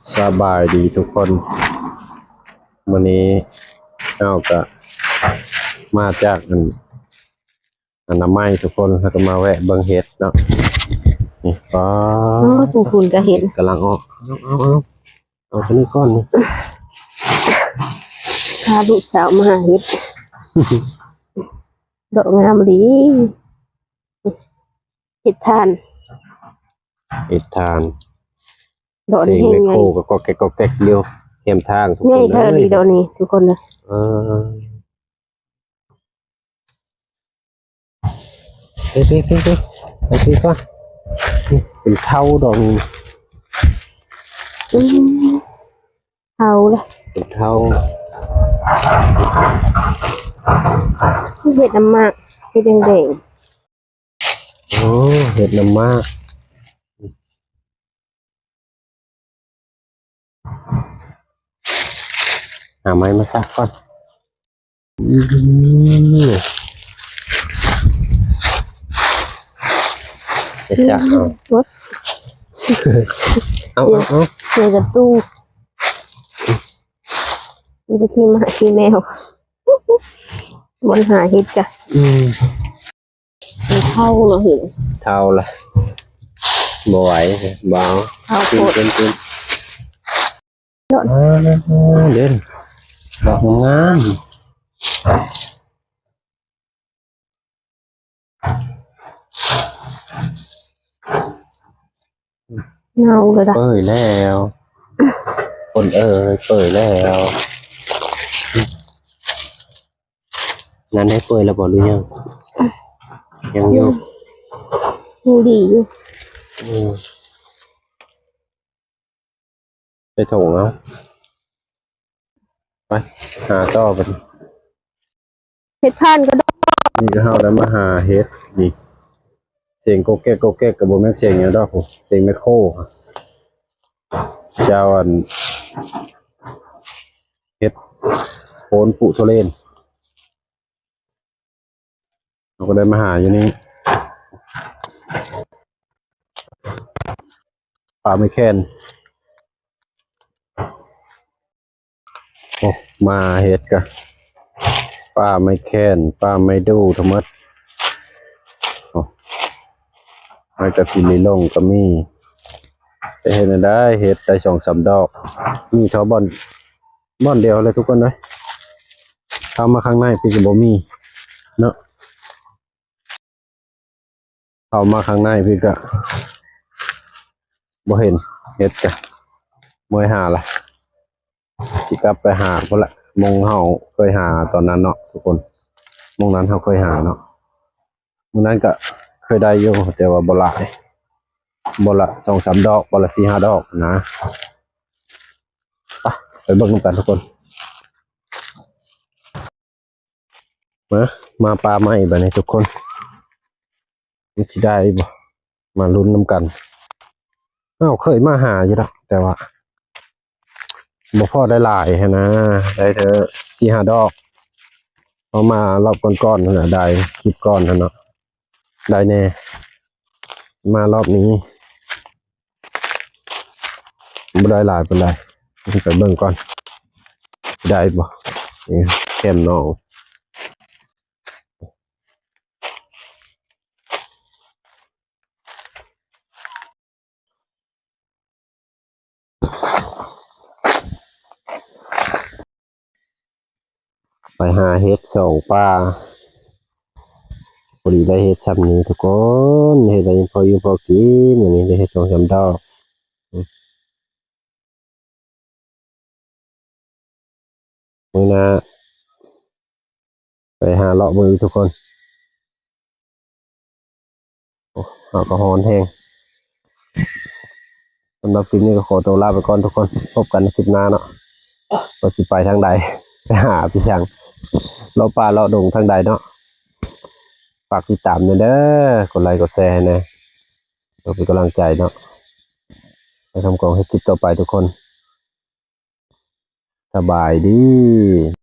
ສະບາຍດີທຸກຄົນ ມື້ນີ້ເຮົາກະມາຈາກອັນ ອະນາໄມທຸກຄົນ ເຮົາກະມາແວະເບິ່ງເຫັດເນາະ ນີ້ ອໍ ອໍ ພຸ້ນໆ ກະເຫັນ ເຫັດກຳລັງອອກ ເອົາ ເອົາ ເອົາ ເອົາໂຕນີ້ກ່ອນນີ້ ພາລູກສາວມາຫາເຫັດ ດອກງາມອີ່ຫຼີ ເຫັດຖ່ານ ເຫັດຖ່ານ ດອກນີ້ແຮງໃຫຍ່ ສຽງແມັກໂຄກະກອກແກກກອກແກກຢູ່ແຄມທາງ ໃຫຍ່ແທ້ອີ່ຫຼີດອກນີ້ທຸກຄົນເອີຍ ເອີ ເປັນ ເປັນ ເປັນ ເປັນ ເປັນເຖົ້າດອກນີ້ ອືມ ເຖົ້າລະ ເປັນເຖົ້າ ເຫັດນ້ຳໝາກ ເຫັດແດງໆ ໂອ້ ເຫັດນ້ຳໝາກ ຫາໄມ້ມາສາກກ່ອນ ອືມ ໄປສາກເອົາ ເອົາ ເອົາ ເອົາ ເອີ ກະຕູ້ ມີແຕ່ຂີ້ໝາຂີ້ແມວ ບ່ອນຫາເຫັດກະ ອືມ ເຖົ້າລະເຫັນ ເຖົ້າລະ ບໍ່ໄຫວ ບໍ່ເອົາ ເຖົ້າໂພດ ເປັນ ເປັນ ເປັນ ເນາະ ອ່າ ເດັ່ນ ດອກງາມ ເນົ່າແລ້ວ ເປື່ອຍແລ້ວ ຄົນເອີຍ ເປື່ອຍແລ້ວ. ນັ້ນໄດ້ເປີດແລ້ວບໍ່ ຫຼືຍັງ? ຍັງຢູ່ ຍັງດີຢູ່ ອືມ ໃສ່ຖົງເອົາ ໄປຫາຕໍ່ບັດນີ້ ເຫັດຖ່ານກະດອກ ນີ້ກະເຮົາໄດ້ມາຫາເຫັດນີ້ ສຽງກົກແກກກົກແກກກະບໍ່ແມ່ນສຽງຫຍັງດອກ ສຽງແມັກໂຄ ເຈົ້າ ອັນ ເຫັດໂພນປຸໂທເລນ ເຮົາກະໄດ້ມາຫາຢູ່ນີ້ ປ່າໄມ້ແຄນ ໂອ້ ມາເຫັດກະ ປ່າໄມ້ແຄນ ປ່າໄມ້ດູ້ທັງໝົດ ໂອ້ ໄມ້ກະທິນລີລົງກະມີ ໄປເຮັດແນວໃດ ເຫັດໄດ້ສອງສາມດອກ ມີທໍ່ບ່ອນ ບ່ອນດຽວແຫຼະທຸກຄົນເອີຍ ເຂົ້າມາຂ້າງໃນພີ້ກະບໍ່ມີເນາະ ເຂົ້າມາຂ້າງໃນພີ້ກະບໍ່ເຫັນ ເຫັດກະບໍ່ໄດ້ຫາລະ ຊິກັບໄປຫາພຸ້ນລະ ໝ່ອງເຮົາເຄີຍຫາຕອນນັ້ນເນາະທຸກຄົນ ໝ່ອງນັ້ນເຮົາເຄີຍຫາເນາະ ມື້ນັ້ນກະເຄີຍໄດ້ຢູ່ ແຕ່ວ່າບໍ່ຫຼາຍ ບ່ອນລະສອງສາມດອກ ບ່ອນລະສີ່ຫ້າດອກນະ ໄປ ໄປເບິ່ງນຳກັນທຸກຄົນ. ມາ ມາປ່າໃໝ່ບາດນີ້ທຸກຄົນ ມັນຊິໄດ້ບໍ່ ມາລຸ້ນນຳກັນ ເຮົາເຄີຍມາຫາຢູ່ດອກ ແຕ່ວ່າບໍ່ພໍໄດ້ຫຼາຍຫັ້ນນາ ໄດ້ເທື່ອສີ່ຫ້າດອກ ເຮົາມາລອບກ່ອນໆຫັ້ນນະ ໄດ້ຄລິບກ່ອນຫັ້ນເນາະ ໄດ້ແດ່ ມາລອບນີ້ ບໍ່ໄດ້ຫຼາຍປານໃດ ໄປເບິ່ງກ່ອນ ຊິໄດ້ບໍ່ ນີ້ແຄມໜອງ ໄປຫາເຫັດສອງປ່າ ພໍດີໄດ້ເຫັດຊ່ຳນີ້ທຸກຄົນ ເຫັດໄດ້ພໍຢູ່ພໍກິນ ມື້ນີ້ໄດ້ເຫັດສອງສາມດອກ ມື້ໜ້າໄປຫາເລາະເບິ່ງອີກທຸກຄົນ. ໂອ້ ເຮົາກະຮ້ອນແຮງ. ສຳລັບຄລິບນີ້ກະຂໍໂຕລາໄປກ່ອນທຸກຄົນ ພົບກັນໃນຄລິບໜ້າເນາະ ວ່າຊິໄປທາງໃດ ໄປຫາພີ່ສັງ ເລາະປ່າເລາະດົງທາງໃດເນາະ. ຝາກຕິດຕາມແດ່ເດີ ກົດໄລກົດແຊໃຫ້ແດ່ ເພື່ອເປັນກຳລັງໃຈເນາະ ໃຫ້ຄຳກອງເຮັດຄລິບຕໍ່ໄປທຸກຄົນ. ສະບາຍດີ.